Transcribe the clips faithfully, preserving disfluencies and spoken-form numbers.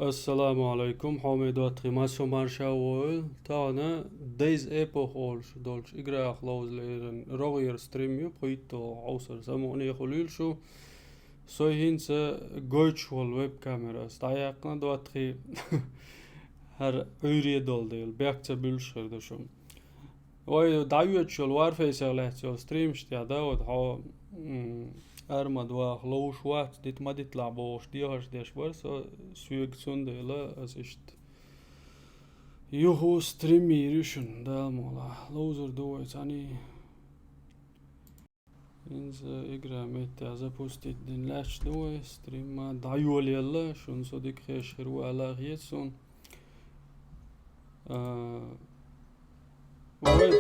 Ассаламу алайкум, хьоме доттагӀий, массо марша войла. Тахана Days Epoch олуш долчу играх ловза леррина рогӀера стрим ю, пхийтта хьовсар самукъане хуьлийла шу. Со хӀинца гойтуш волу веб-камера ас дӀаяьккхина, доттагӀий, хӀара Ӏуьйре долу дела, бехк ца буьллуш хир ду шу. Вай дӀайоьдуш йолу Warface-ах лаьцна йолу стримаш тӀехь, да, вот хьо, м, армад ваха ловш вац, дита ма диталахь бохуш, дехарш деш бара со, соьга цундела ас иштта юха стрим йийр ю шуна, Дала мукъалахь. Ловзур ду вай цхьаьний. ХӀинца игра меттехь запустить дина лаьтташ ду вай, стрим ма дӀайолаелла, шуна со дика хезаш хир ву аьлла хета суна. А, вай,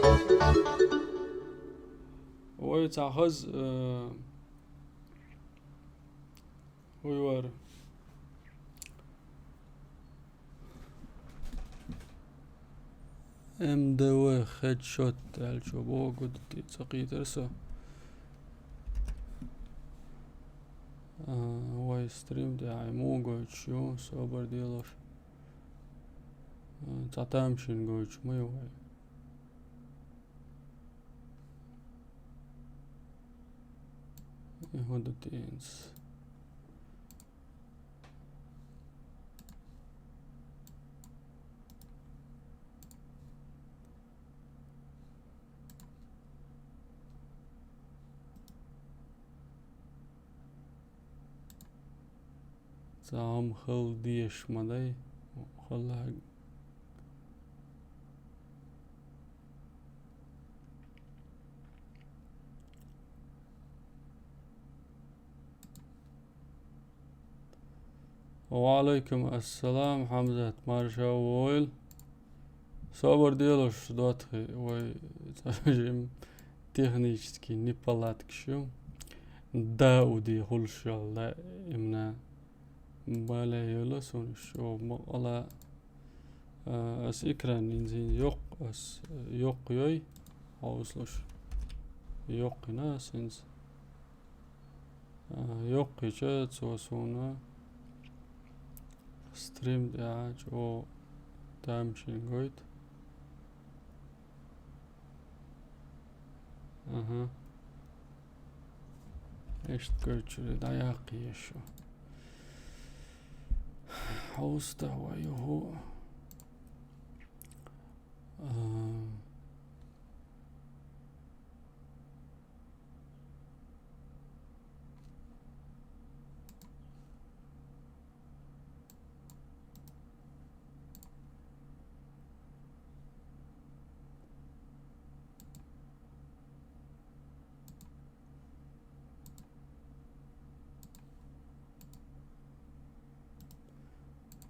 вай цхьа хаза, а, хӀун ю вара? М Д В хедшот аьлла чо боху гуд тӀе ца кхийтира со. А, вай стрим тӀехь муха гойтуш ю, собар делош. А, цхьа тамашийна гойтуш ма ю вай. И хӀун ду те хӀинца? Цхьа хӀума хала дезаш ма дай, хала хьаг. Ва алайкум ассалам, Хьамзат, марша войла. Собар делош, доттагӀий, вай цхьа жим технический неполадкаш ю. Да, уди хуьлуш йолу, да, имна. Бале йойла суна чӀогӀа бакъала, а, ас экран инзин йоккха, ас, э, йоккха йой, хьовсалуш. Йоккхина ас инза. А, йоккхича, цо суна стрим тӀехь чӀогӀа тамашийна гойту. Аха. Иштта кочуре дӀаяккхийша. Хьовста вай хӀу. А.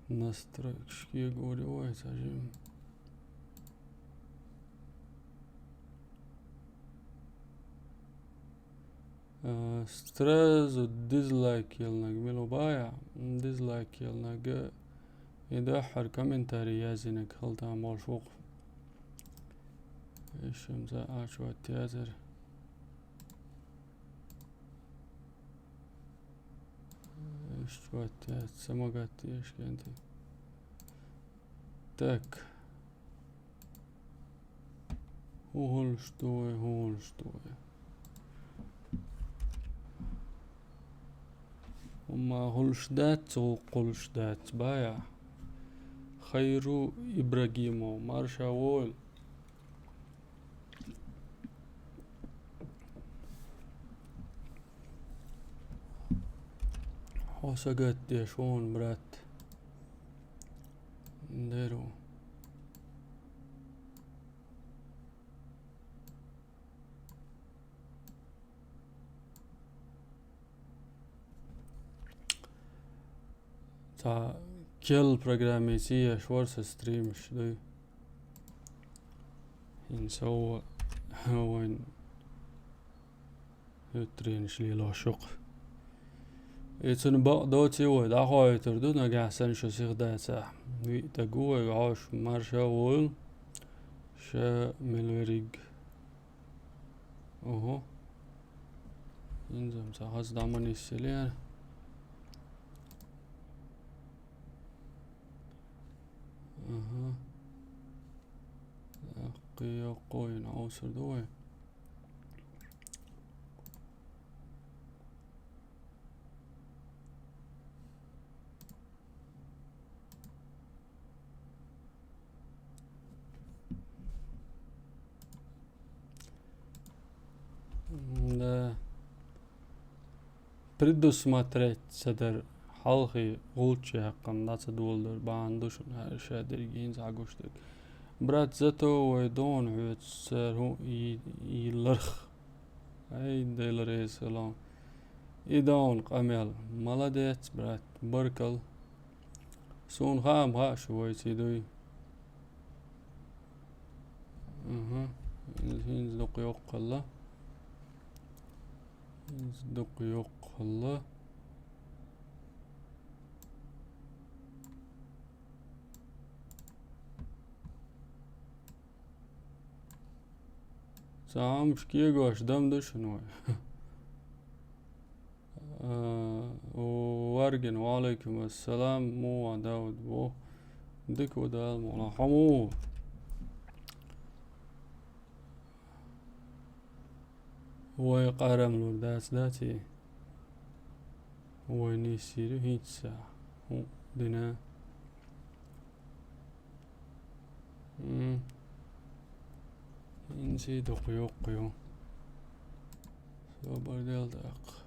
Настройкаш кегур ю вай цхьа жим. А, сразу дизлайк елнаг мила бая? Дизлайк елнаг и дуьххьара комментарий яздинарг хила там болуш ву-кх. Ишимза ачват язар. Ишчват яз, самагат ешкенти. Так. ХӀун хуьлуш ду вай, хӀун хуьлуш ду вай? ХӀумма хуьлуш дац, гӀуллакх хуьлуш дац, бая. Хайру Ибрагимов, марша войла. Хьо сагатдеш вон, брат. Деру. Цхьа кел программица еш вара сан стримаш дуй. ХӀинца вайн хӀуьттаренаш лелош ю-кх. И цунна бакъ доций вай, дӀахоуьйтур ду, нагахь санна шу сихдацахь. Виъ таг ву вайга хьош, марша войла, ша мел верриг. Ого. Инзам ца хаза дӀа ма нисселера. Аха. Даккхий йоккхуйна Ӏовсар ду вай. Да. Предусмотреть ца дар, хьалхе гӀулччи хьаккхам дӀа ца доладар, бахьана ду шуна хӀара ша дерг, хӀинца хьагуш дерг. Брат, зато вай дона хьоьца цара хӀу и, и ларх. Ай, Дела реза хилва. И дона къамел. Молодец, брат. Баркал. Суна хаам хаьа шу вайций дуй. Аха. ХӀинца дукха йоккхалла. ХӀинца дукха йоккхалла. Цхьа хӀумаш кегош дам ду шуна вай. А, Варгин, ва алейкум ассалам, муха Дауд бу. Дика ва Дала мукъ лахь. Хьо муха? Вай къарам лур дац, дац и? Вай нийсийра хӀинца хӀу дина. М. ХӀинца дукха йоккха ю. Собар дел даккха.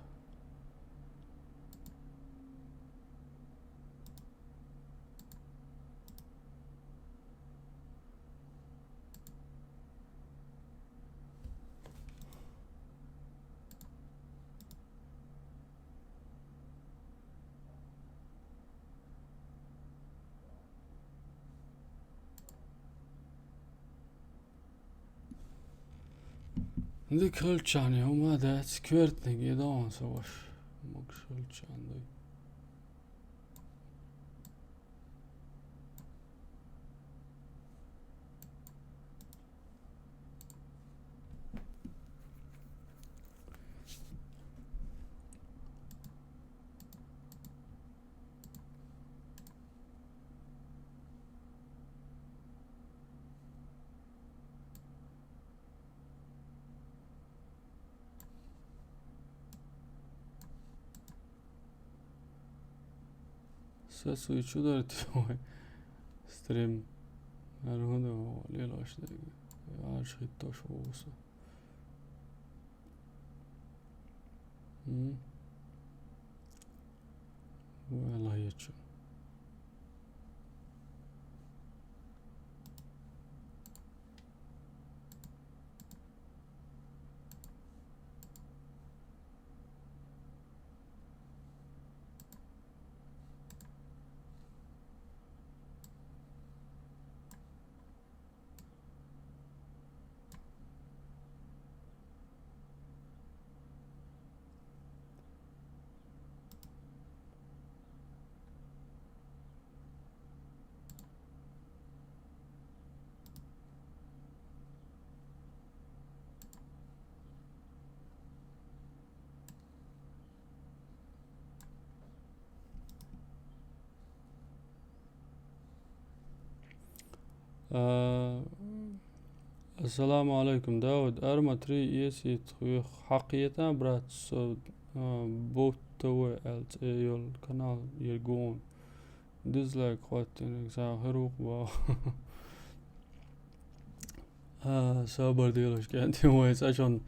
Дика хилчахьана, хӀума дац, коьртаниг е догӀун со ваша. Могуш хилчахьана дуй. Сацуй чу дара ти вай стрим? ХӀара хӀун ду лелаш дерг? Яш хӀиттош ву со. М? Вай ла ечу. А, ассаламу алейкум, Дауд. Арма три, если тхуьх хьакхета, брат, со, а, Бот ТВ аьлла цӀе йолу канал ерг ву хьуна. Дизлайк хӀоттийнарг цхьа хир ву-кх боху. А, собар делаш, кӀентий, вай цӀа чон,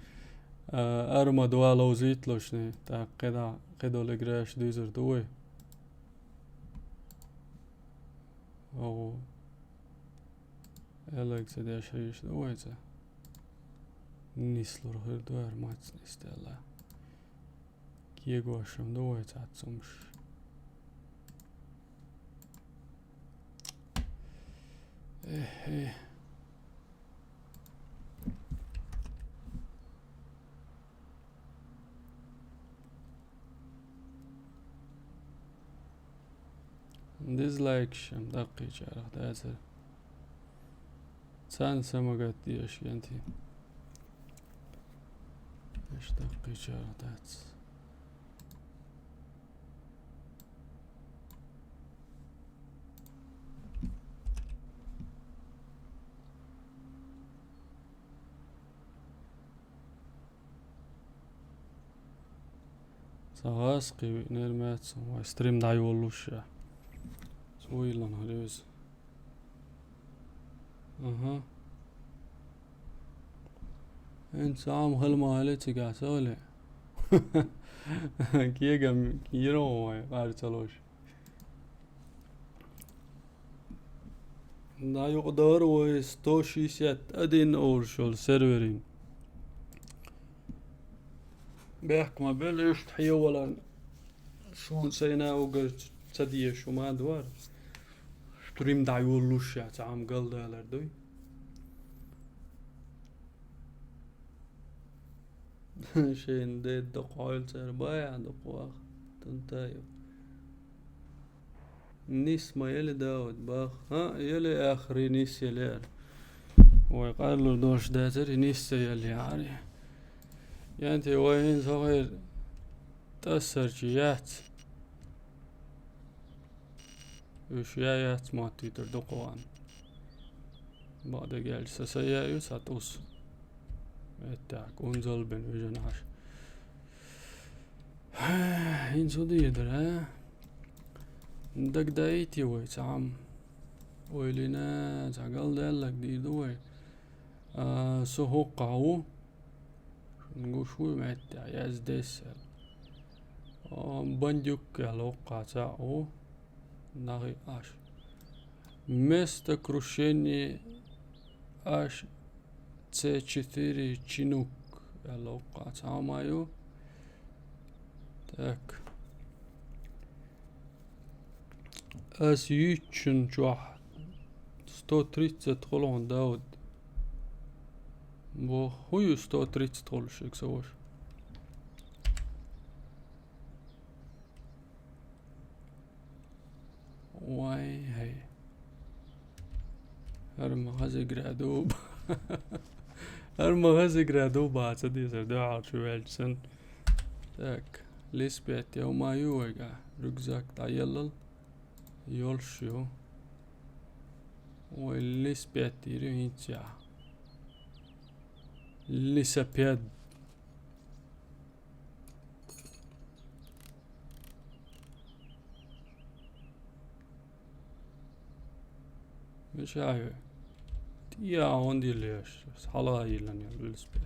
а, арма два ловзийталушний, тӀаккха кхидӀа, кхидолу играш дуьйзур ду вай. Оу. Элайк ца деш хьийзаш ду вай цӀа. Нислур хир ду хӀара мац нисделла. Кегош-м ду вай цхьацца хӀумаш. Эхе. Дизлайкаш-м даккхийчарах дацара. Царна самагатдеш, кӀентий. Аша даккхийчарах дац. Ца гӀаз кхийвиънера маьцна, вай стрим дӀайоллуш я. Цо йиллан хӀара иза. Аха. ХӀинца Ӏам хила ма хилий цигахь ца хилий. Кегам йира вай, къар ца луш. ДӀаюкъадора вай сто шестьдесят один олуш йолу серверийн. Бехк ма белла, иштта хьеваларна. Шуна сайна угар ца дезаш хӀума ду вара. Стрим дӀайоллуш яц, Ӏам галдалар дуй. Шайна де дукха хьойла цара бая дукха ваха. Тунтаю. Нис ма яли Дауд бах. ХӀаъ, яли ахри нис яли ара. Вай къарлур долуш дацара, и нис ца яли ари. Янте вай хӀинца хӀокхера тӀассарчу яц. Уьш я яц моттуьйтур ду кху ван. Бакъдерг аьлча, сан са яа ю, сан тӀус. Эттак, унзал бен вижан Ӏаш. ХӀинца хӀун дийр дара, а? Дагдаийти вай цхьаъ. Ойлина, цхьа галдаьлларг дийр ду вай. А, со хӀокхахь ву. Шуна гуш вуй меттехь, яздесса. А, Бандюк аьлла хӀокхахь цхьаъ ву. Нахи Ӏаш. Место крушения Аш Ц четыре Чинук аьлла хӀокхахь цхьаъ ма ю. Так. Ас юьйцучун чохь сто тридцать хуьлу хьуна, Дауд. Бо, хӀун ю сто тридцать хуьлуш, ик ца ваша? Вай, хӀей. ХӀара ма хаза гра ду. ХӀара ма хаза гра ду, баца дезар дуьхьал чу ваьлча санна. Так, лиспет йо ма ю вайга. Рюкзак дӀаеллал. Йолуш ю. Вай лиспет йир ю хӀинца яхь. Лисапед. Мичахь ю? ТӀе а хӀунда йиллеш, хьала а йиллина йолу велосипед.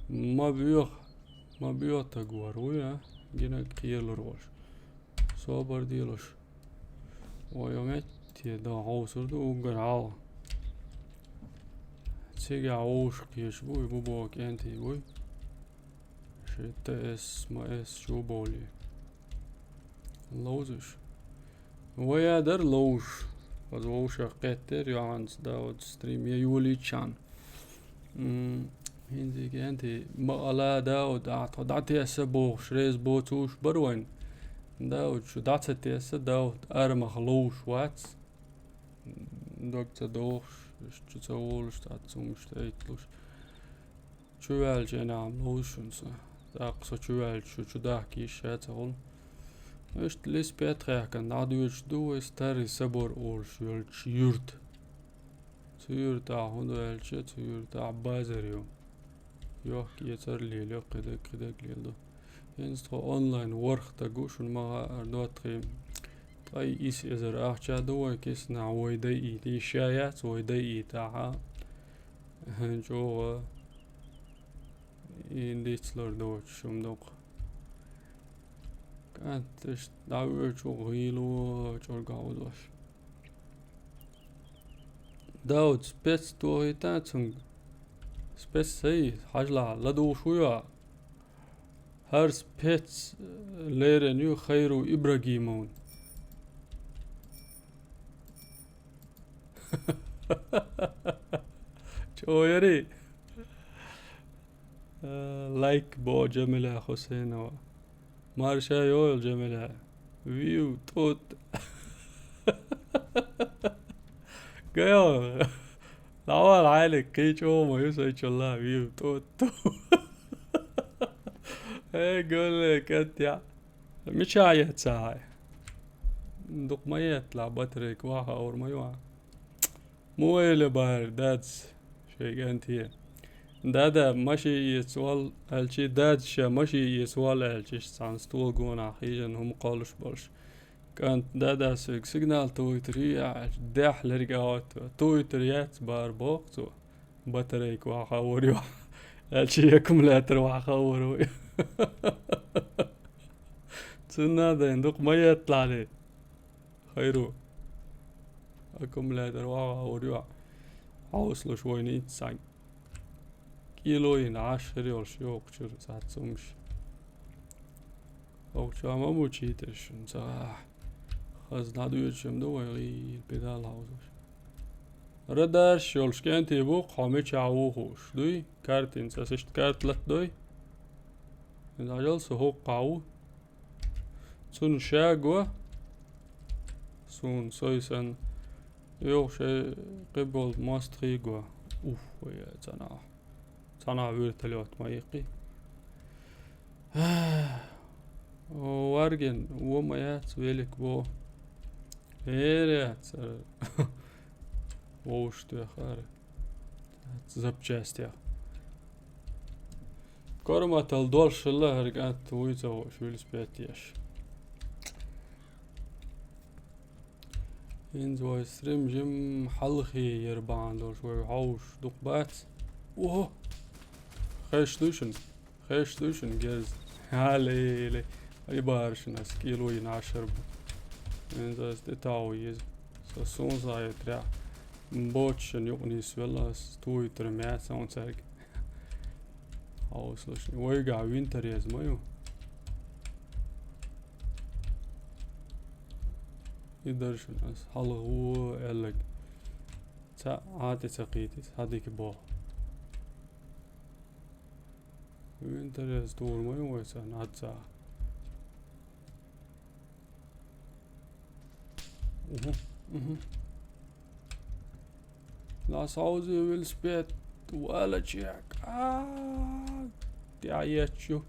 Ма боьха, ма боьха таг вара вуй, а? Гинарг кхералур волуш. Собар делуш. Вай, метте дан хьовсур ду уггар хьалха. Цигахь вовшах кхеташ бу, и бу боху кӀентий буй. Ши Т С, М С чу бовлий. Ловзуш. Вай а дара ловзуш. Хаза вовшах кхеттера, юьхьанца Дауд стрим я йолийчан. М, хӀинца кӀентий, ма ала Дауд, ахьа тхо дӀатесса бохуш, реза боцуш бара вайн. Дауд, шу дӀа ца тесса, Дауд, арамах ловзуш вац. Дог ца дохуш, чу ца волуш, цхьацца хӀумнаш тӀе итталуш. Чу ваьлча, эн ахьа ловзу шуна со. ТӀаккха со чу ваьлча, шу чу дахка йиш яц ахула. Иштта лиспет хаьхкина дӀадоьдуш ду вай Старый Собор олуш йолчу юьрта. Цу юьртахь хӀун ду аьлча, цу юьртахь базар ю. Йохка-эцар лелайо, кхидерг, кхидерг леладо. ХӀинца тхо онлайн ворхӀ таг ву, шуна ма хаара, доттагӀий, ткъе исс эзар ахча ду вай киснахь, вай дайийта. Йиш яц вай дайийтахьа. ЧӀогӀа и дицлур доцуш хӀума доккху. КӀанташ дӀавоьдучу гӀийла чӀоргахь узош. Дауд, спец тохийта цунга. Спец сай, хьажлахь, ладугӀуш ву йо? ХӀара спец леррина ю Хайру Ибрагимовна. ЧӀогӀа яри? Э, лайк бо Джамиля Хусейнова. Марша йойла, Джамиля. Виу, тӀут. Гайо. Лавал хьайлик, кхин чӀогӀа ма ю сайчулла, виу, тӀут. Э, голле, катя. Мича яц хьай? Дукха ма етталахь батарейка, ваха аур ма ю хьан. Муэля бахьар дац шайн кӀанте. Дада, маши эца вал, аьлчи, дада, ша маши эца вал, аьлчи, иштта цхьана стола гонахь хьежжина хӀума кхоллуш болуш. КӀант, дада, соьга сигнал туйтарий, аьлча, дехьа лерг а хӀотто. Туйтар яц, бара боху цо. Батарейка вахьа вара ю. Аьлча, аккумулятор вахьа вара ю. Цунна а дайна дукха ма етталахьле. Хайру. Аккумулятор вахьа вара ю. Хьовсалуш вайна итт санг. Кило йина Ӏаш хир йолуш йокхучуьра цхьацца хӀумаш. Йокхучу ма бу чийта шуна ца. Хаза дӀадоьдуш ма ду вай гӀийла педал хьовзош. Радарш йолуш кӀентий бу, хьо мичахь ву хууш. Дуй? Картина, аса иштта карта латадой. Иза ажал со хӀокхахь ву. Цунна ша го. Суна сой санна. Юха шайн къиболу мостагӀий го. Ух, вай, цхьанахь. Цхьанахь вертолёт ма иккхи. Варгин, вон ма яц, велик во. Эр яц, ара. Вовшах тоьхара. Запчастях. Корматал долуш хилла хӀара кӀант, вуй ца хууш, велосипед еш. ХӀинца вай стрим жим хьалхе яра бахьана долуш, вай хьовсуш дукха бац. Ого! Хеш ду шуна? Хеш ду шуна герз? Хьалеле! И бахара шуна ас кило йина Ӏаш хир бу. ХӀинца ас тӀетагӀо еза. Со суна схьаэцарехь, боцчунна юкъа нисвелла ас, туйтар маьцна цаьрга. Хьовсалаш. Вайгахь винтер еза ма ю. И дара шуна ас хьалха ву аьлларг. Ца Ӏа тӀе ца кхийти, хьан дика боху. Винтер еза тур ма ю вай царна, хьаца. Угу, угу. Лас хьовзий велосипед валачехь. А, тӀаьхьа етташ ю.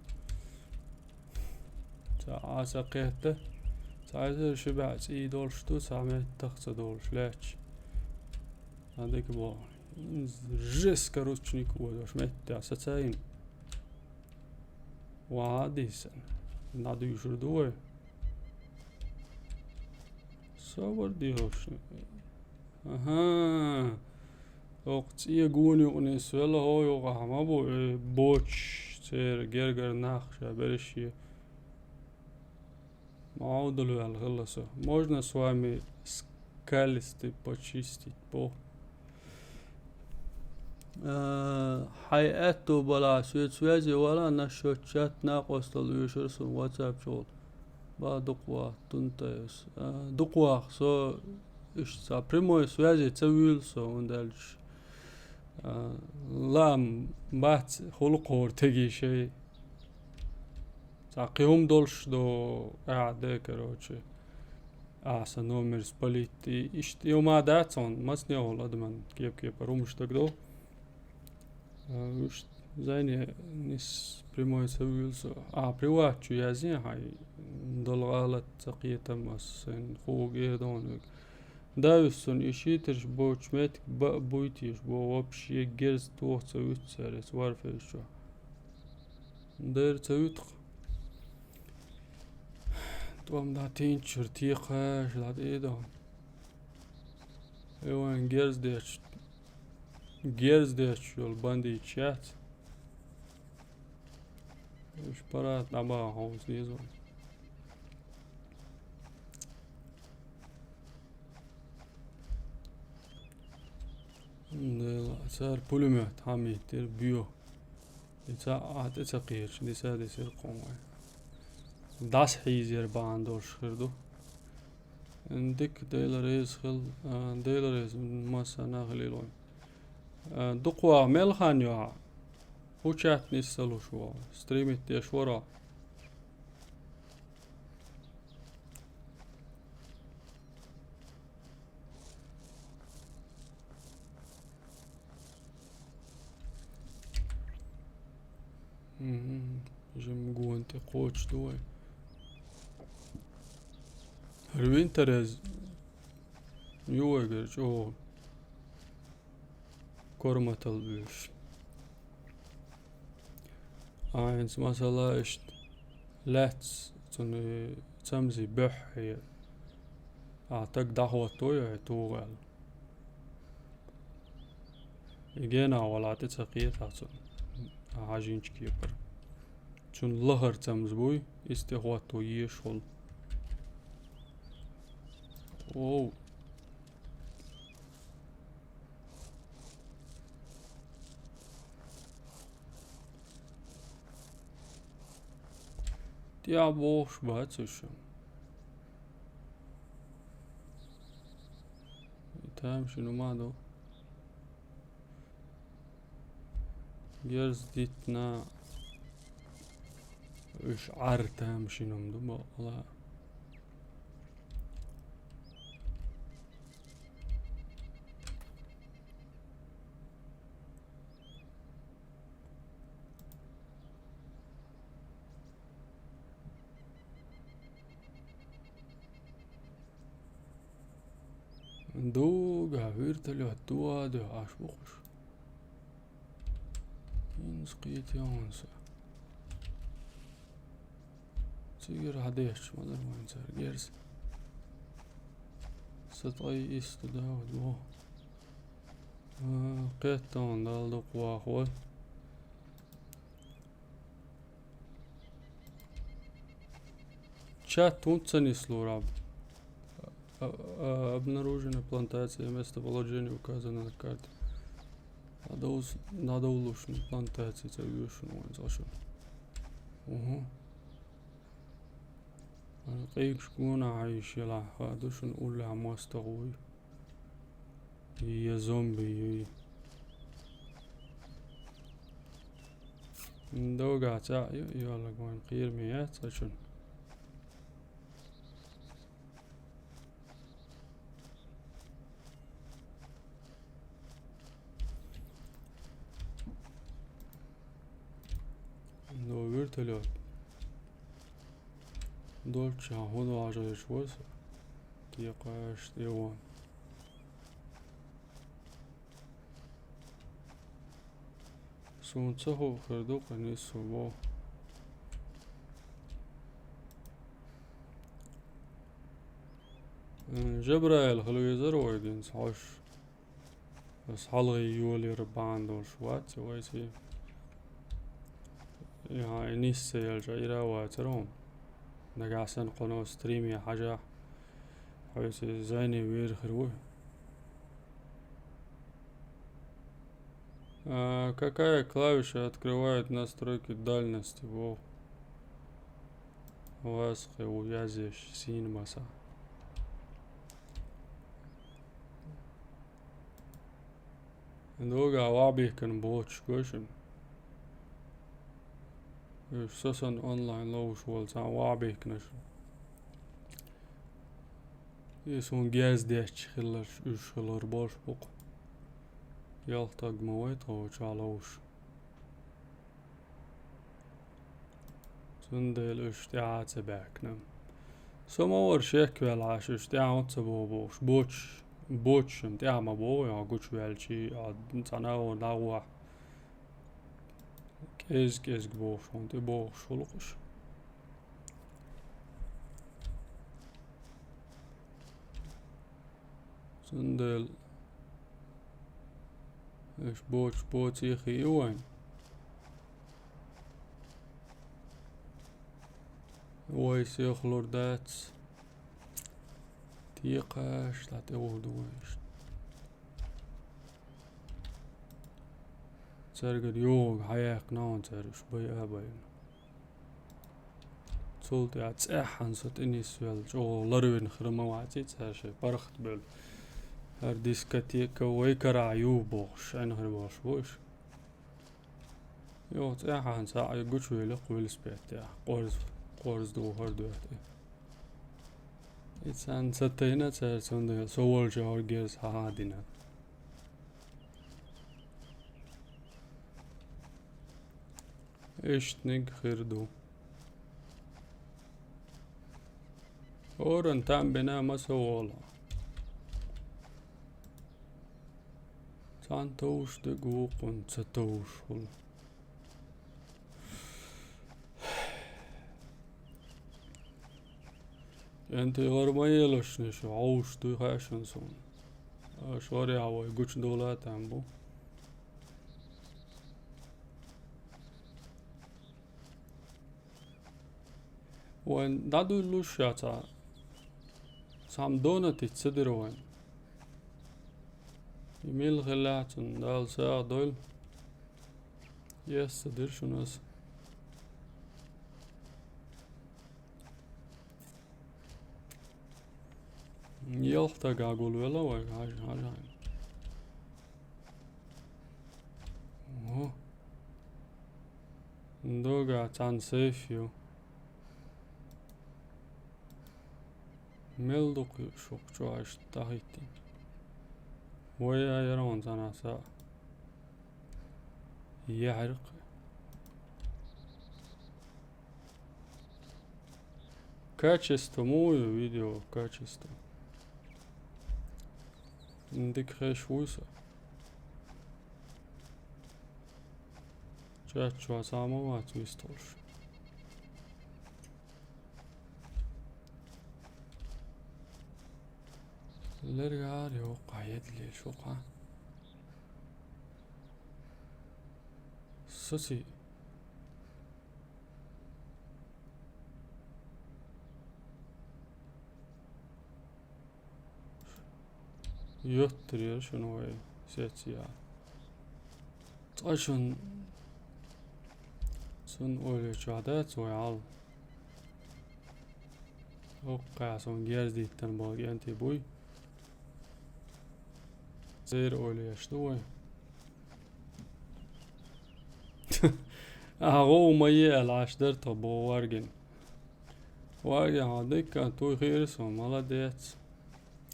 Ца Ӏа ца кхетта. Цхьа эзар ши бӀе цӀий долуш ду, цхьа меттах ца долуш лаьтташ. Сан дика боху. Жестко ручник водош меттехь сацайна. Ван а дийсан. ДӀадуьйшур ду вай. Собар дехуш. Аха. Окху цӀе гуна юкъа нисвелла хӀо юкъахь ма бу, э, боцуш церан гергара нах ша берриш е. Ма Ӏовдалваьлла хилла со. Можно с вами скалистый почистить бо? Э, хьайн аьтту балахь соьца связе вала, насчет чат накъостал оьшура суна WhatsApp чухула. Ба дукха ваха, тунтайс. Э, дукха ваха, со иштта ца прямой связе ца вуьйлу со, хӀунда аьлча, э, лаам бац, хӀуллакх хӀора тегий шай. Цхьа кхин хӀума долуш до, а, де, короче. А, сан номер спалить. И иштта юма дац хьуна, масне волу адаман кеп-кепара хӀумаш дагадо. А, уьш зайне нис прямой ца вуьйлу со. А, приват чу язъе хьайн, долу гӀалат ца кхетам ас, сайн хӀугу эр дохуна вега. Давис цунна и шийтарш боцу метка ба а буй теша бо, вообще герз тоха ца вуьту цара эца варфейш чохь. Дера ца вуьту-кх. ТӀом дӀатийначуьра текхаш дӀатӀедо. Э, вайн герз дечу, герз дечу йолу бандиташ яц. Уьш паргӀат дӀабаха хьовса деза вайн. Дела, цара пулемёт хьамийтира боьха. И ца а тӀе ца кхерча, диса дисира кхуьнга. ДӀасахьийзера бахьана долуш хир ду. Дика, Дела реза хила, а, Дела реза массарна а хилийла вайн. А, дукха ваха мел хан ю хьан? ХӀун чат нисса луш ву? Стримить деш вара? Мгм. Жимма гонна тӀе кхочуш ду вай. ХӀара винтер еза ю вайгара чӀогӀа корматалла буьйш. А хӀинца масала иштта лаьцна цуьнан цамзин буьххье, а, таг дӀахӀоттадой хьо, тӀе ваьлла. И генахь валахь тӀе ца кхетахь цунна, а, хьажийначу кепара. Цуьнан лахара цамза буй, иза тӀе хӀотто езаш хуьлу. Оу! ТӀехь бохуш бац уьш. Тамашийна ма ду. Герз дитина уьш Ӏар тамашийна ма ду бакъала. Дуга вертолёт дуа дуьхьа Ӏаш бу кхуш. ХӀинца кхетий хьуна со. Цигара хьадеш ма дара вайн цара герз. Сан ткъе исс ду да вад боху. А, кхетта хьуна Далла дукха вахавой. Чат хӀунда ца нислора? А, а, обнаружена плантация, местоположение указано на карте. Надо ус-, надо улучшить плантация, ца вешан вайн цӀа шуна. Угу. Ан къийгаш гонахь хьайша елахь, ха ду шуна уллехь мостагӀа вуй. Я зомби юй. Догахь цхьаъ ю, йолаг вайн кхераме яц ца шуна. Ну, вертолёт. Долчча хӀун важа еш ву со? Текхаш тӀе вон. Суна ца хуу хир ду, къа нисса боху. М, Жабраил хила везара вай гинца хьош. Ас хьалхе йолера бахьана долуш вац вайсий. Яхьа, и нисса елча, ира а вацара хьуна. Нагахь санна кхуно стриме хьажахь, хьоьца зайне вер хир ву. А, какая клавиша открывает настройки дальности? Вов. Вас кхе ву язъеш сийна маса. Догахь вахьбихкина боцуш гой шуна. Уьш сасан онлайн ловуш волу цхьа вахьбихкинарш. И суна герз детташ хилларш уьш хилар болуш бу-кх. Ялх таг ма вай тхо чохь ловуш. Цундела уьш тӀаьхьа а ца баьхкина. Со ма вара шек ваьлла Ӏаш, уьш тӀаьхьа хӀунда ца боху бохуш. Боцуш, боцуш-м тӀаьхьа ма боху, йо, гучуваьлчий, йо, цхьана а вон дӀагӀохь. КӀезиг-кӀезиг бохуш, хӀунда тӀе бохуш хуьлу-кх уьш. Цундела уьш боцуш боций хии вайн. Вай сехалур дац. Текхаш, дӀа тӀе вур ду вайн иштта. Цаьргара йогӀуга хьаяьккхина хьуна цара уьш бай а байна. Цул тӀаьхьа цӀеххьана со тӀе нисвелла, чӀогӀа ларвина хир ма ваций цара шайн паргӀат бевлла. ХӀара дискотека вай карахь ю бохуш, Ӏин хир болуш бу уьш. Йо, цӀеххьана цхьаъ гучувелла-кх велосипед тӀехь, къорз, къорз духар доьху тӀе. И царна ца тайна цара, цундела со волчохь герз хьахьа а дина. Иштаниг хир ду. ХӀоранна там бина ма со волу. Цхьана товш дерг вукхунна ца товш хуьлу. КӀентий гӀар ма елаш, шу хьовш дуй хаьшан суна. Аша гӀар яхьа вай гучу долатан бу. Вайн дӀадуьллуш ша цхьа. Цхьамма донатица ца дира вайн. И мила хилла цунна, Дала сагӀа дойла. Эс ца дира шуна аса. Ялх тага гулвелла вай, хьажа, хьажа. О. Дога цхьана сейф ю. Мел ду-кх шух чӀогӀа иштта дӀахӀиттина. Вай а яра ван цхьана сагӀа. Яхьаркх. Качество, муй видео качество. Дика хеш вуй со. Чат чохь сама вац вистхуьлуш. Лергара йоккха едале шуха. Соци. Йоттарера шуна вай сецияр. Цкъа шун, цун ойла чохь дац вай хьал. Оккха сон герз диттан болу кӀентий буй. Церан ойла еш ду вай. Ахьа гӀовгӀа ма е аьлла, Ӏаш дара тхо боху варгина. Варгин хьан дикка туй хиира сон, маладец.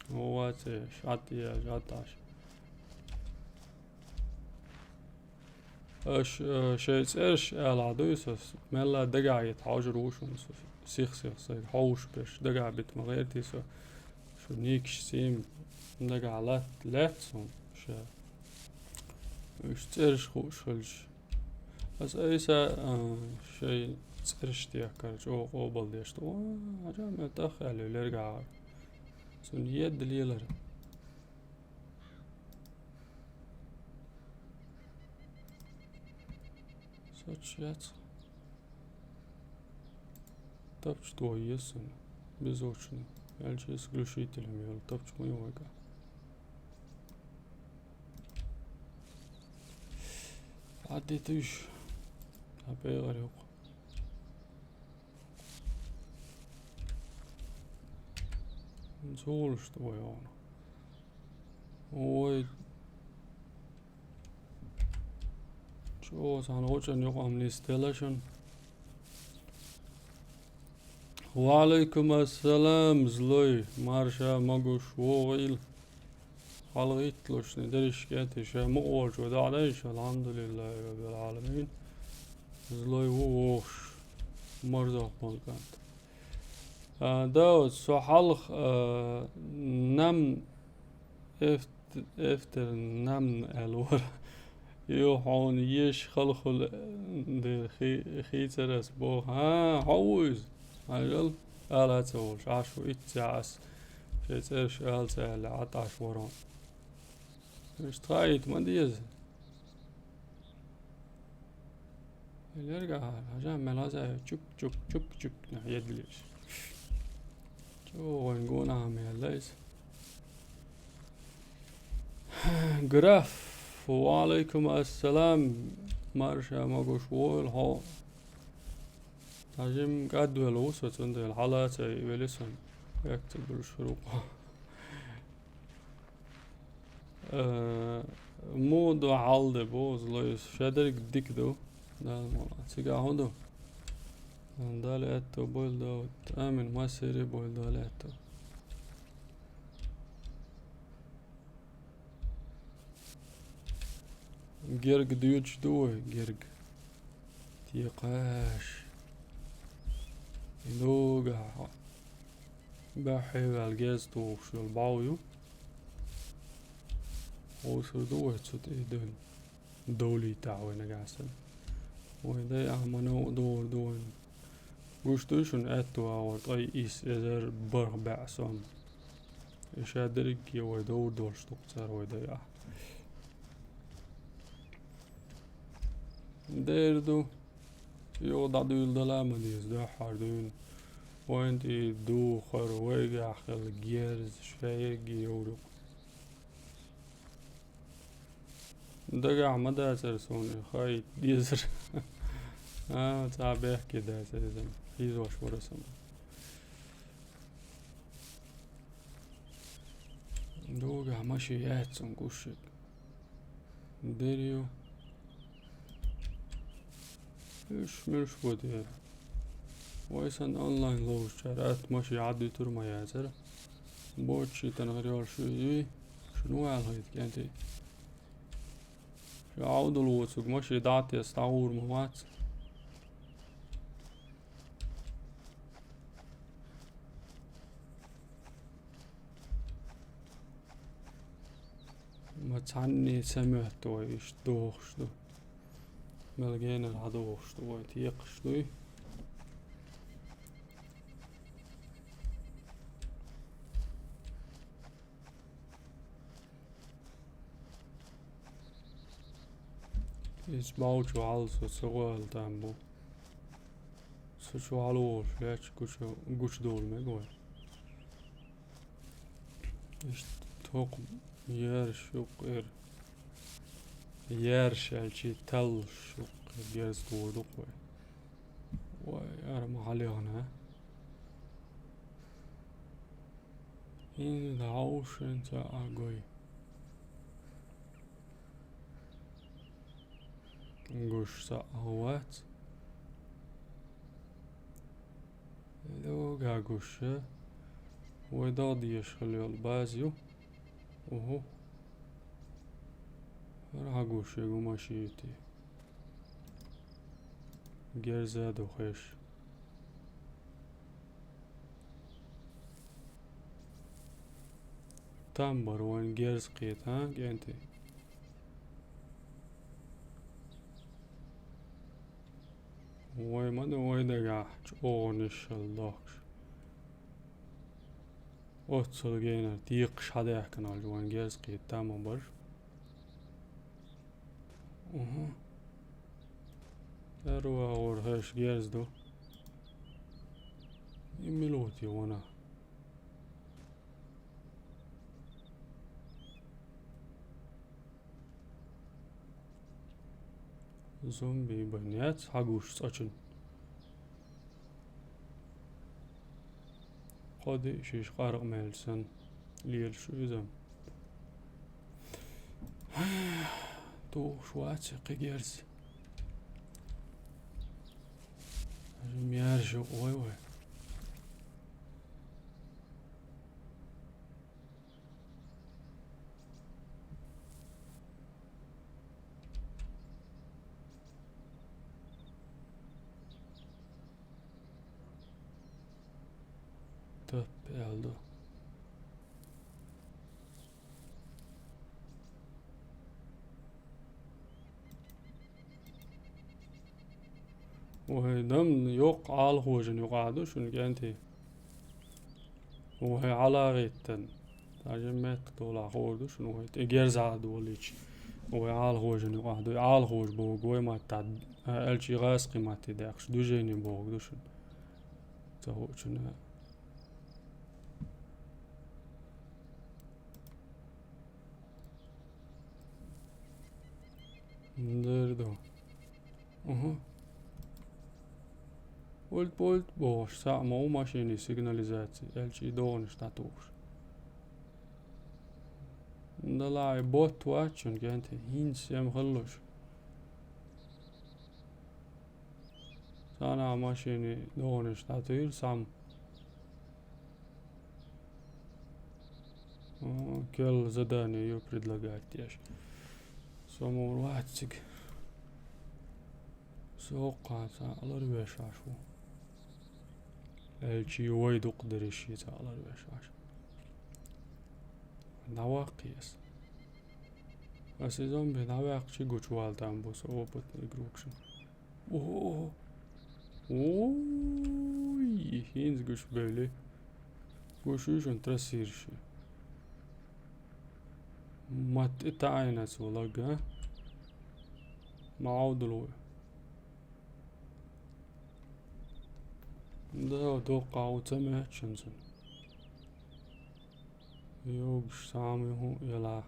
ГӀовгӀа ца еш, Ӏад еш, Ӏад Ӏаш. Аш, э, шайн цӀераш аьлла дуй со, мелла дагахь йита хьожур ву шуна со, сих-сих сайга хьовш берш дагахь бита ма гӀертий со, шу никаш сийм дагахь лат-, лаьтта суна ша. Уьш цӀераш хууш хилча. Аса айса, а, шайн цӀераш дехкар чӀогӀа къобалдеш ду. Ва, хьажа, мел тӀах аьлла лергахьара. Цунна едда лелара. Соцу яц. Тапча тохе еза суна. Безочный. Аьлча еза глушителем йолу тапча ма ю вайга. Ӏаддитуьш. Хьан пегӀар юкъа. Зулуш ду вай хьуна. Ой. ЧӀогӀа цхьана гӀочӀан юкъа ам нисделла шуна. Ва Ӏалайкум ассалам, злой, марша могуш вогӀийла. ХьалагӀитталучни дерриш кӀентий ша мукъа волчо дӀа а дайша, алхьамдулиллахӀи раббил Ӏаламин. Злой ву вогӀуш, марзох болу кӀант. А, Дауд, со хьалха, а, нам эфт-, эфтер нам аьлла вара. Ю хьуна еш халхула дер хи-, хийцар ас боху. ХӀан, хьо ву иза? Хьажал, ала ца волуш, Ӏаш ву итт сехьа ас шайн цӀераш ала ца аьлла, Ӏад Ӏаш вара. Иштта хаийта ма деза. Лергахьара, хьажа, мел хаза ю, чук, чук, чук, чук, нах едалеш. ЧӀогӀа вайн гонахьа мел лайса. Граф, ва Ӏалайкум ассалам, марша могуш войла хьо. Хьажим кӀадвелла ву со, цундела хьала а ца вели сан. Век ца буьлуш рукъо. Э, муха ду хьал де боху, злой, ша дерг дика ду. Дала мала. Цигахь хӀун ду? Дала аьтто бойла, Дауд. Амин. Массерий бойла Дала аьтто. Герга дуьйцуш ду вай, герга. Текхаш. И догахь баьхье ваьлла гез тухуш йолу бӀов ю. Хьовсур ду вай цу тӀе и дойн. Довлийтахь вай нагахь санна. Вай дай ахьа ма новкъа догӀур ду вайн. Гуш дуй шуна аьтту агӀор ткъе исс эзар бархӀ бӀе сом. И ша дерриге вай довр долуш ду-кх цара вай дайахь. Дера ду. Юха дӀадуьйладала а ма деза, дуьххьара дуьйна. Вайна тӀе духар, вайгахь хилла герз, ша ерриге йовр ю-кх. Дагахь ма дацара суна и хайта дезар. А, цхьа бехке дацара иза. Хьийзош вара сан. Догахь машен яц цунна гуш шиъ. Дера ю. Уьш муьлш бу те? Вай санна онлайн ловзучара атта машен Ӏадуьтур ма яцара. Боццуьйтан гӀир йолуш ю и, шуна ву аьлла хӀайта кӀентий. Ша Ӏовдал воцург машен дӀа а тесна, дӀагӀур ма вац. Ма цхьанне ца моьтту вай, иштта дохуш ду. Мел генара хьадохуш ду вай, текхаш дуй. Иза бовчу ваьлла со ца гӀоьлла там бу. Со чу ваьлла волуш лаьтташ гучу, гучудовла мега вай. Иштта тхо-кх ерш юккъера. Ерш аьлчи таллаш юккъера герз тухур ду-кх вай. Вай, ара ма хьалехна. ХӀинца дӀа а вуьшина цхьа а гой. Гуш цхьа а вац. Лога гуш, вай дагӀа дезаш хила йолу база ю. Уху. ХӀара хьан гуш ю машен те? Герза ду хеш. Там бара вайн герз кхета, а, кӀентий? Вай ма ду, вай дагахь чӀогӀанаш хила дохкуш. Оццул генара текхаш хьадаьхкина олчу вайн герз кхетта ма бара. Угу. Ара вагӀур хӀорш герз ду. И мила ву те вана? Зомби бан яц хьан гуш цӀа чун. Кхо диъ шиш къаркъа мелча санна лелаш ю иза. Тухуш вац кхин герз. Мерш ю вай вай. Тап аьлла ду. Вай дам йоккха Ӏалахожан юкъахь ду шуна кӀентий. Вай хьалагӀиттан. Даже метта долахь хуур ду шуна вай. ТӀе герзахь а долийча. Вай Ӏалахожан юкъахь ду. Ӏалахожа боху вай маттахь, аьлчи гӀазкхи матте даьккхаш, движение боху ду шуна. Ца хуучунна. Дер ду. Угу. Вольт, вольт бохуш, цхьаъ ма ву машенийн сигнализаци, аьлчи догӀанаш дӀатухуш. Далай бот вац шуна кӀентий, хӀинца эм хилалуш. Цхьана машенийн догӀанаш дӀатуьйра цхьамма. О, керла задание ю предлагать деш. Со мур вац цига. Со хӀокху цхьа алар веш Ӏаш ву. Аьлчи вай дукха дерриш цхьа алар веш Ӏаш. ДӀаваккхий ас. Ас и зомби дӀаваьккхичи гучувала там бу со опытный игрокшна. Ого! Уй, хӀинца гуш бевли. Гуш ю шун трассирши. Матта тӀе таӀийна цо лаг, а? Ма Ӏовдал ву. Да, доккха ву ца меаччан цун. Йогаш самый хӀун яла.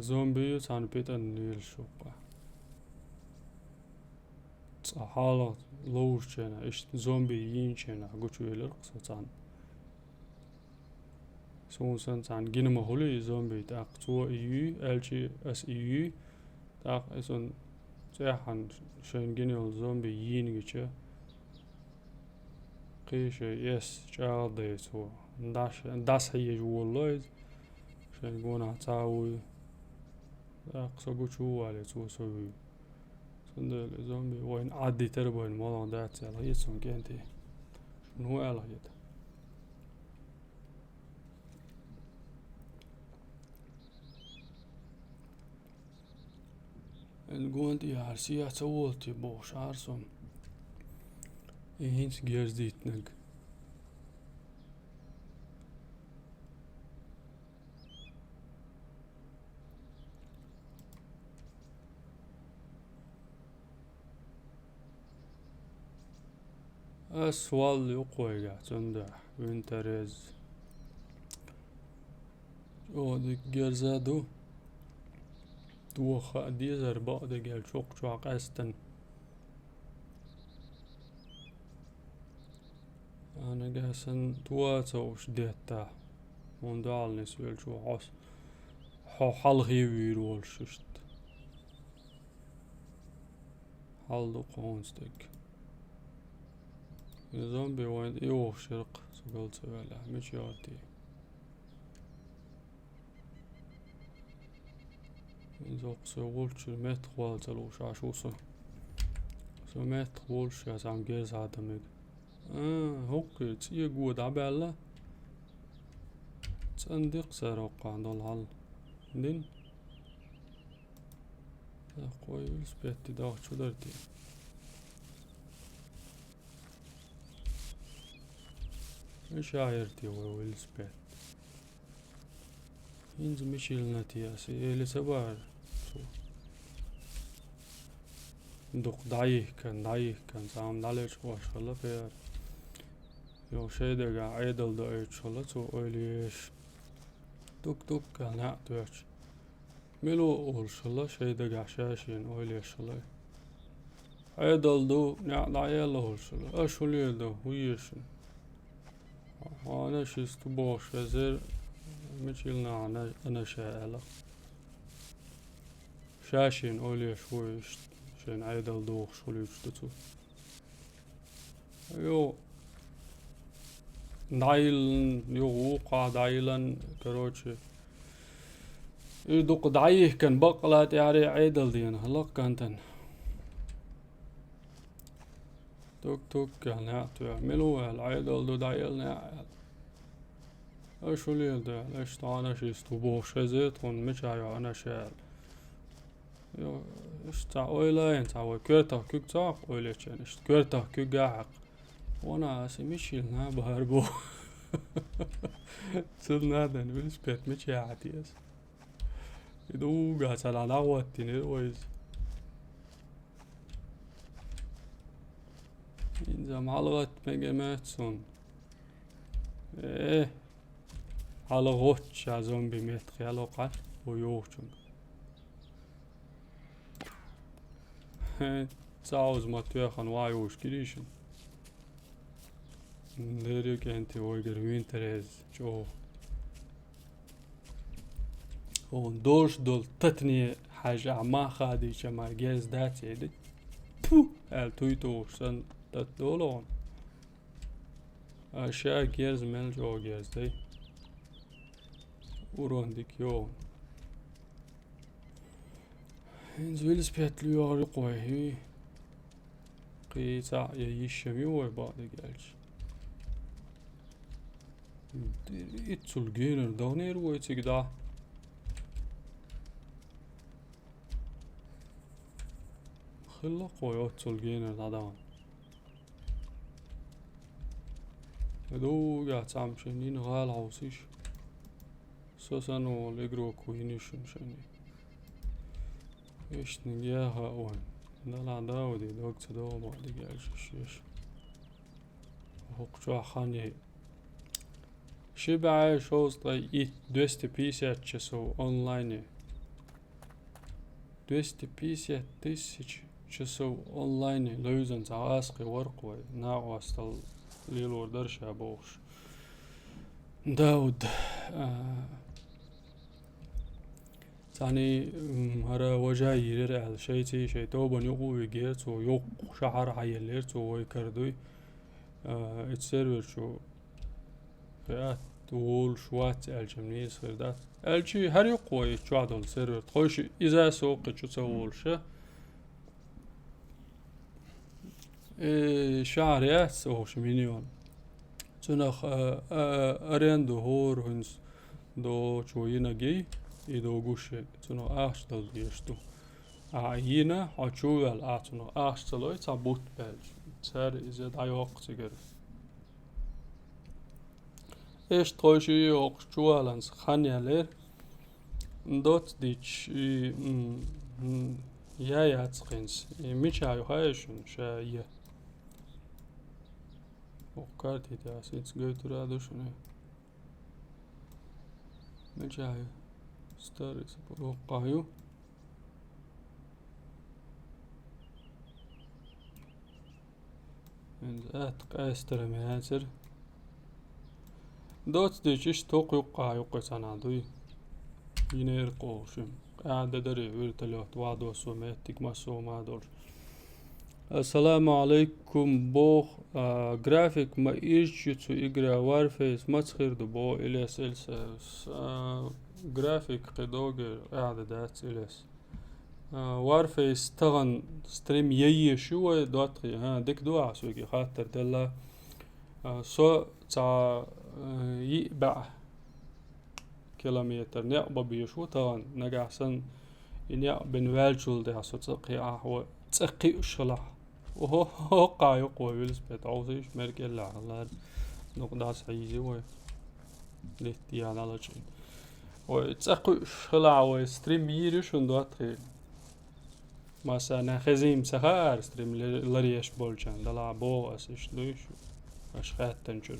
Зомби ю цхьана питӀан лелаш ву-кх. Цкъа хьалха ловушченна, иштта зомби йийначенна гучувелира-кх со царна. Суна санна царна гина ма хуьлий и зомби, тӀаккха цо и юй, аьлчи ас и юй, тӀаккха и сан цӀеххьана шайна гина йолу зомби йийна гича, кхин шайн эс чӀагӀдаьй цо. Даш-, дас хьежа волало иза, шайн гонахь цхьа а вуй. ТӀаккха со гучу вале, цо со вуьй. Цундела и зомби вайна Ӏаддитар, вайна молха дац аьлла хета суна, кӀентий. Шуна хӀун аьлла хета? Эн гонтӀехьара сехьа ца волу те бохуш ара со. И хӀинца герз диттинарг. Ас валла юкъ вайгахь, цундела вин тарез. О, дика герза ду. Тоха хаа дезара бакъдерг аьлла чокх чохь къаьстина. Нагахь санна тоха ца уш детта. Хьуна дуьхьал нисвелчо хьо с-, хьо хьалхе вийр волуш иштта. Хьал ду кхунца дерг. И зомби вайн тӀе йогӀуш яра-кх, со гал ца ваьлла. Мича яра те? Иза оккха со волчуьра меттах вала ца лууш Ӏаш ву со. Со меттах волуш ша цхьамма герз хьада мега. А, хӀокху цӀего дӀабаьлла. ЦӀандикх цара хӀокхахь долу хьал. Дин? Кхой велосипед дагӀа чу дара те? Мичахь яра те вай велосипед? ХӀинца мича йиллина те ас, эли ца бара цо. Дукха дӀайихкан, дӀайихкан, цхьамма дӀалечкъош хилла пера. Йо, шайн дагахь Ӏедал доуьйтуш хилла цо ойла еш. Тук-тук аьлла, неӀ тоьхча. Мила ву олуш хилла, шайн дагахь ша-шена ойла еш хилла. Ӏедал ду, неӀ дӀаелла олуш хилла. Аша хӀун леладо, хӀун еза шуна? Хьо-, аша иштта бохуш везара, мича йиллина хьо, аша аьлла. Ша-шена ойла еш ву иштта, шайна Ӏедал дохуш хуьлуьйтуш ду цо. Йо, дӀайиллина, юха вукхахь дӀайиллина, короче. И дукха дӀайихкан баккъала тӀаьхьаре Ӏедал дена хилла-кх кантана. Тук-тук аьлла, неӀ тоьхча, мила ву аьлла, Ӏедал ду, дӀаелла неӀ аьлла. Аша хӀун леладо аьлла, иштта хьо, аша иштта ву бохуш хезира тхуна, мичахь ю аша аьлла. Йо, иштта цхьа ойла а йина, цхьа вай коьртах куьг ца ваккха ойла ечу, иштта коьртах куьг а хьаькхна. Вана аса мича йиллина бахара бу. Цунна а дан велосипед мича яхьа те аса. И дуга цхьа дӀа дӀахӀоттийнера вай иза. ХӀинца хьалагӀатта мега моьтту суна. Э, хьалагӀоттуш ша зомби меттах ял хӀокхахь, хӀу йогӀучуьнга. ХӀе, цхьа оза ма тоьхна ван йогӀуш гирий шуна. Лерриг кӀентий вайгара винтер еза чӀогӀа. Хьуна долуш долу татане хьажа ахь ма хадийча ма герз дац эди. Пу! Аьлла туй тухуш санна тата долу хьуна. А ша герз мел чӀогӀа герз дай. Урон дика йогӀу. ХӀинца велосипед лоьхур ю кхой, хӀий? Кхин цхьаъ я йиш ю вай бакъдерг аьлча. Иццул генара дахнера вай цига дӀа. Хилла кхо йоццул генар дӀадахана. Дугахь цхьамма шен йина гӀала хьовсийша. Со санна волу игрок ву йина шуна шайна. Иштаниг яха а вайн. Далахь Дауде дог ца догӀу ма дигал шиш еш. ХӀокху чохь хан е. Ши бӀе шовзткъе итт, двести пятьдесят часов онлайне. Двести пятьдесят тысяч часов онлайне. Левзан цхьа аскхи варх вай. Накъостал лелор дара ша бохуш. Дауд. А, Цхьаьний, м, хӀара важа йийрера аьлла, шайций шайн тобанна юкъа а вигера цо, йоккха шахьар хьаеллера цо, вай кара дуй. А, ицу сервер чу кхиат волуш вац аьлча, нийса хир дац. Аьлча, хӀара юкъа вай ицу чохь долу сервер. Тхойша иза а со кхин чу ца волуша. Э, шахьар яц оха шу миньон. Цунах, а, а, аренду хӀора хӀинца дочо йинагий, и догуш, цунах ахча дала дезаш ду. А йина, хьо чу ваьлла, а цунах ахча ца лой, цхьа бутт баьлча. Цара иза дӀайоккху цигара. Иштта тхойшиъ йоккхуш чуваланца хан ялера. Доццадича и, м, м, я яц кхинца. И мича ю хаьий шуна, ша я? Оккхар тӀе тӀе ас ица гойтур а ду шуна. Мича ю? Старый сапог. Оккха ю. ХӀинца атта къаьстара мацара. Доццадича иштта хӀокху юккъахь юккъе цхьана дуй. Йинера кхо шуьма. Къаьхьа дан дарий вертолёт, вадо со меттиг массо а ма долуш. Ассаламу алайкум, бох, а, график ма ирча ю цу игра Warface маца хир ду, бо Ильяс Эльсаевс. А, график кхин догий къаьхьа дан дац, Ильяс. А, Warface тахана стрим яйеш ю вай доттагӀий? ХӀа, дика ду ахь соьга хаттар делла. А, со цхьа, а, йиъ баьӀ километр некъ бан безаш ву тахана. Нагахь санна и некъ бина ваьллачул тӀаьхьа со цӀа кхиахь вай, цӀа кхиъуш хилахь. Охо, хӀоккхахь юккъе вай велосипед хьовсийша, мер кӀеллахь хилла. Дукха дӀасахьийзий вай. Летта яна лачкъийна. Вай цӀа кхуьуш хилахь, вай стрим йийр ю шуна доттагӀий. Массарна хезийна ца хаьара стрим ле-, ларъеш болчарна, далахь боху ас иштта дуй шу, аша хаьттанчуьра.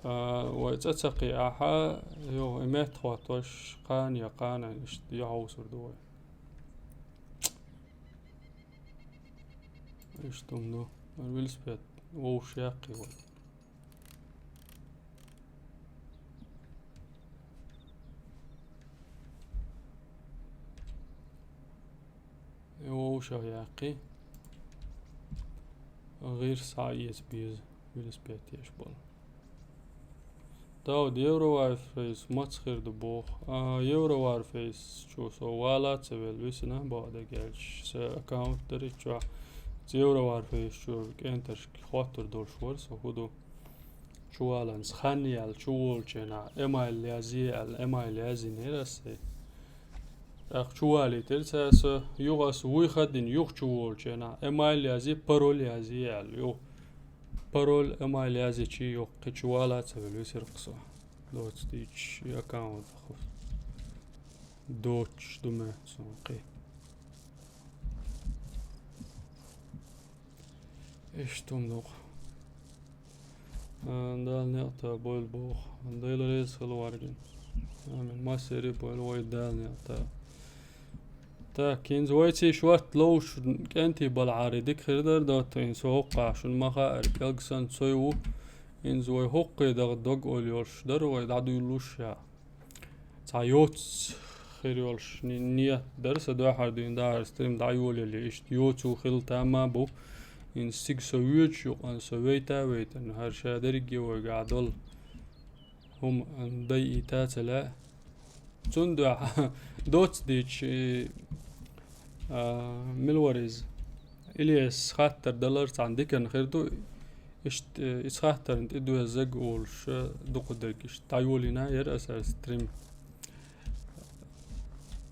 А, вай цӀа ца кхиахь, юха и метта хӀоттош, кхана я кхана иштта я хьовсур ду вай. Иштта хӀума ду. Вара велосипед вовшах яккхий вай. И вовшах яккхий. ГӀирс схьаэца беза велосипед еш болу. Дауд, Евро Warface маца хир ду боху. А, Евро Warface чу со вала ца велла висина, бакъдерг аьлча, сан аккаунт дара и чохь. Цу Евро Warface чу кӀентаршка хоттур долуш вара со, хӀун ду. Чуваланца хан яьлла, чу волчу хенахь, эмайл язъе аьлла, эмайл язйинера ас и. ТӀаккха чувалийтира цара со, юха ас вуй хаддина, юха чу волчу хенахь, эмайл язъе, пароль язъе аьлла, юха. Пароль, эмайл язйичи, юха кхин чу вала ца велла висира-кх со. Доццадича и аккаунт ху-, доцуш ду моьтту суна кхин. Иштта хӀума ду-кх. А, Дала некъ тӀе бойла боху. Дела реза хила варгина. Амин. Массерий а бойла вай Дала некъ тӀе. Так, хӀинца вайций шортта ловш кӀентий балахьара дика хир дара, доттагӀий, со хӀоккхахь шуна ма хаьара, кӀелга санна цой ву. ХӀинца вай хӀоккхе даха дог ойла йолуш дара вай дӀадуьйлуш ша. Цхьа йоццу хир йолуш ни-, ниет дара сан дуьххьара дуьйна дахар стрим дӀайолаяле, иштта йоцу хила тамма бу. ХӀинца цига со воьдуш юкъана со вейта а вейтина, хӀара ша дерриге вайгахь долу хӀума дайийта а ца лаьа. Цундуьхьа доццадича, а, мила вара иза? Ильяс хаттар далар цхьана диканна хир ду. Иштта, э, иза хаттарна тӀедоьззаг олуш, э, дукха дерг иштта дӀайолийна яра аса стрим.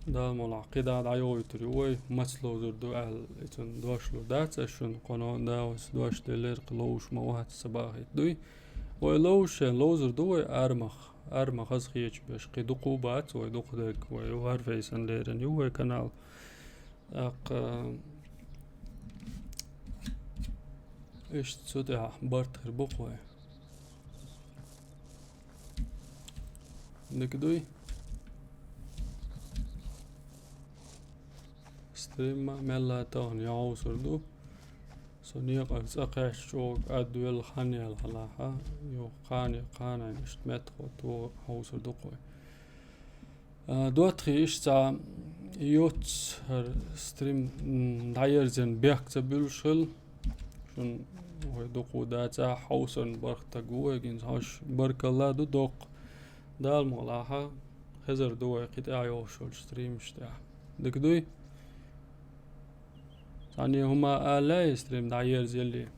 Дала мукъ лахь, кхидӀа дӀайохуьйтур ю вай, маца ловзур ду аьлла, и цунна дош лур дац ас шуна, кхуьнан да вайца дош деллера, кхы ловзуш ма вац ца бахийта дуй. Вай ловзуш шен ловзур ду вай армах, армах аз хеташ беш, кхин дукха бац вай, дукха дерг вай, варфейсан лерина ю вай канал. ТӀаккха иштта цу тӀехь барт хир бу-кх вай. Дика дуй? Стрим ма мелла а тахана йовсур ду. Со некъах цӀа кхаьчча чӀогӀа кӀадвелла хан яьлла хьалахьа, юха кхане, кханайна иштта меттахо тоха хьовсур ду-кх вай. А, доттагӀий, иштта цхьа йоццара стрим, м, дӀаерзийна бехк ца буьллуш хила. Шуна вай дукха дац а хьовсарна барх таг ву вай, гинца хьовш баркалла ду доккха. Дала мукъ лахь, хезар ду вай кхин тӀехь йолуш йолчу стримаш тӀехь. Дика дуй? Цхьанне хӀума аллай, стрим дӀаерзаеллий?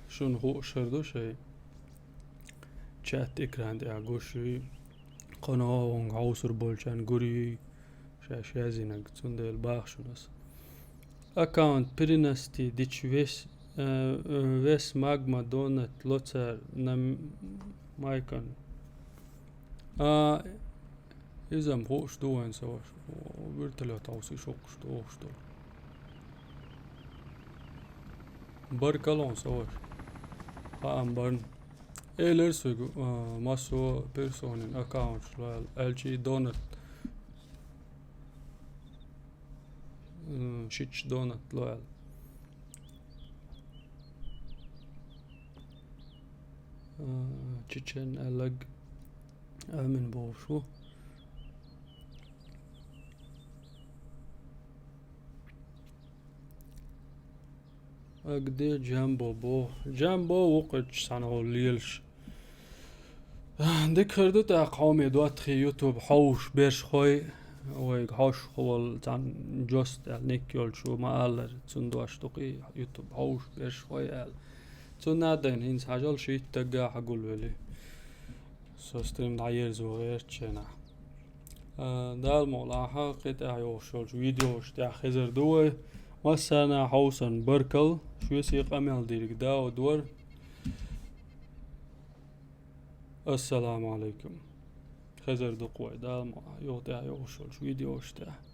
Шуна хууш хир ду шайн чат экран тӀехь гуш юй, кхана хӀунга хьовсур болчарна гур юй шаьш яздинарг, цундела боху шуна ас. Аккаунт перенести дича вес, э, э, вес магма донат лоцар на м-, майкан. А, иза-м хууш ду вайн, сан ваша. О, вертолёт хьовсийша хӀокхуш ду, хӀокхуш ду. Баркалла, сан ваша. Хаам барна. Элира соьга, а, массо персонин аккаунташ ло аьлла, аьлча и донат, м, шича донат ло аьлла. А, Чечен аьлларг Амин бохуш ву. Аг де Джамбо боху. Джамбо ву кхуьттуш цхьаьна гӀо лелаш. Дика хир ду тӀаккха хьоме доттагӀий, YouTube хьовш берш хой, вайга хьошух волу цхьаьна Джост аьлла ник йолчо ма-аллара, цунна дош ду-кх и YouTube хьовш берш хой аьлла. Цунна а дайна хӀинца хьажал шийтта даггахь гулвели. Со стрим дӀаерзо гӀертачу хенахь. А, Дала мукъ лахь, кхин тӀехь йолуш йолчу видеош тӀехь хезар ду вай. Массарна а хьовсарна баркалла, шуьца и къамел дийриг Дауд вара. Ассаламу алейкум. Хезар ду-кх вай, Дала мукъ лахь, юха тӀехь йолуш йолчу видеош тӀехь.